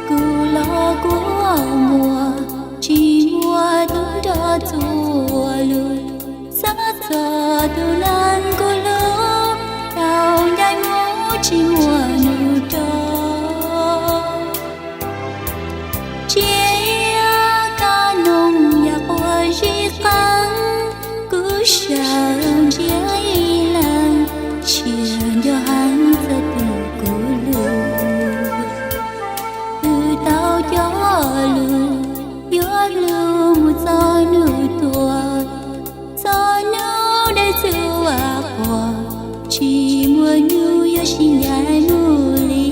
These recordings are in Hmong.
Kuv los kua muag, tsis muaj tus nrog txuas lus, xav txog tus neeg kuv hlub, tau ncaim mus tsis muaj nus rau. Tsiaj kab noog yam quas zib qees, kuv sawv ntsia ib leeg, tsis nco heev txog tus kuv hlub. Twb tau cog lus, yuav hlub mus txog nus tuag, txog nus dej txhuv quas, tsis muaj nus yuav sib ncaim mus li.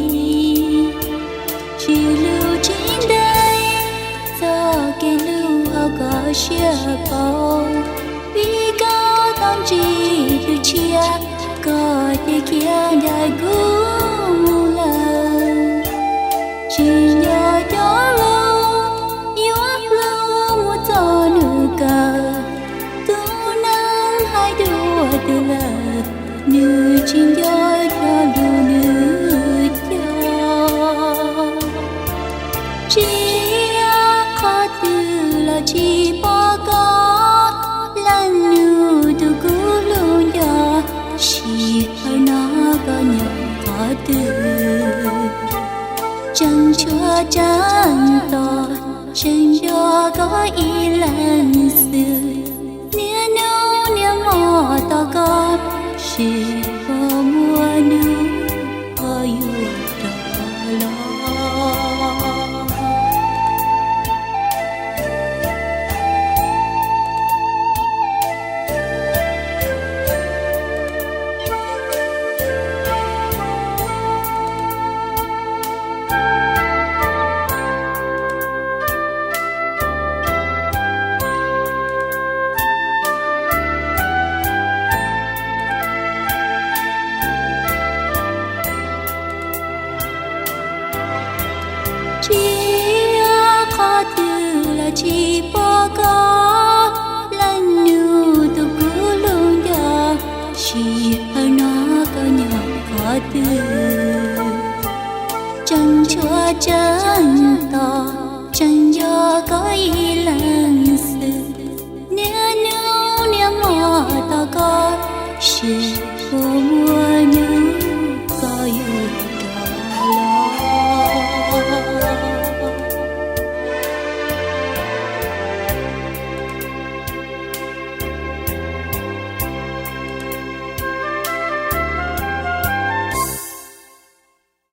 Tsis lus tsis ntees, txoj kev hlub hauv koj siab paug, vim koj tau ntsib tus tshiab, koj cia khiav ncaim kuv mus lawm. Tsis nco cov lus, yuav hlub mus txog nus kawg, tus neeg hais dua twg lawm, nws tsis nco cov lus nws cog. Tsiaj qhov twg los tsis pom koj, leej nus tus kuv hlub nco, sij hawm no koj nyob qhov twg. Tseem tshuav tseem tos, tseem nco koj ib leeg xwb. Niaj hnub niaj hmo tos koj, seb puas muaj nus ho yuav rov los. Tsiaj qhov twg los tsis pom koj, leej nus tus kuv hlub nco, sij hawm no koj nyob qhov twg. Tseem tshuav tseem tos, tseem nco koj ib leeg xwb. Niaj hnub niaj hmo tos koj, seb